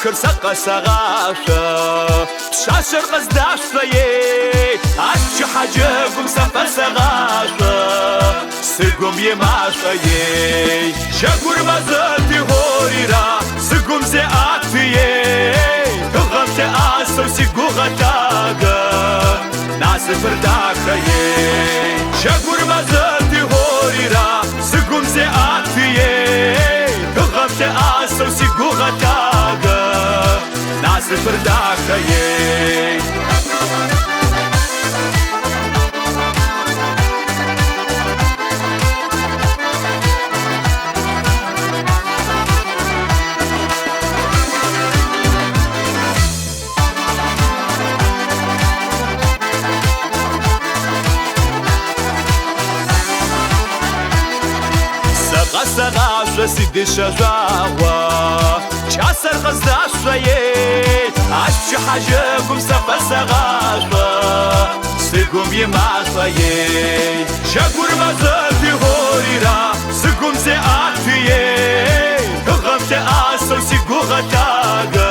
дахэр сэ къэсэгъашъо, пшъашъэр къыздашъо, ей, ащ пчыхьэ джэгум сэ фэсэгъашӏо, сыгум имашӏо, ей. Жьэгур мэзэти горира, сыгум зеӏэты, ей, тыгъэм лъэӏасэу си гугъэ лъагэ, насыпыр дахэ, ей. Жьэгур мэзэти горира, сыгум зеӏэты, ей, тыгъэм лъэӏасэу си гугъэ лъагэ, насыпыр дахэ, ей. Сэ къэсэгъашъо си дышъэ жъуагъо, кӏасэр къыздашъо, ей, ащ пчыхьэ джэгум сэ фэсэгъашӏо, сыгум имашӏо, ей. Жьэгур мэзэти горира, сыгум зеӏэты, ей, тыгъэм лъэӏасэу си гугъэ лъагэ,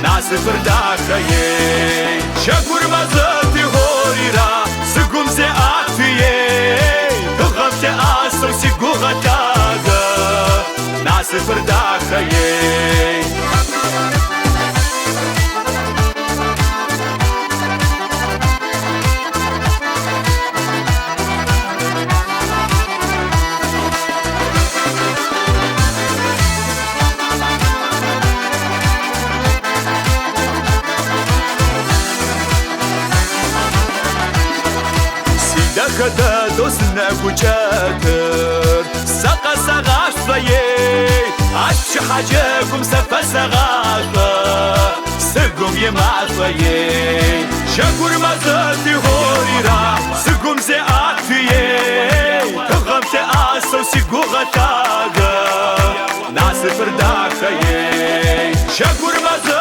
насыпыр дахэ, ей. Жьэгур мэзэти горира, сыгум зеӏэты, ей, тыгъэм лъэӏасэу си гугъэ лъагэ, насыпыр дахэ, ей. Си дахэ дэдэу сынэгукӏэтыр, сэ къэсэгъашъо, ей, ащ пчыхьэ джэгум сэ фэсэгъашӏо, сыгум имашӏо, ей. Жьэгур мэзэти горира, сыгум зеӏэты, ей, тыгъэм лъэӏасэу си гугъэ лъагэ, насыпыр дахэ, ей. Жьэгур мэзэти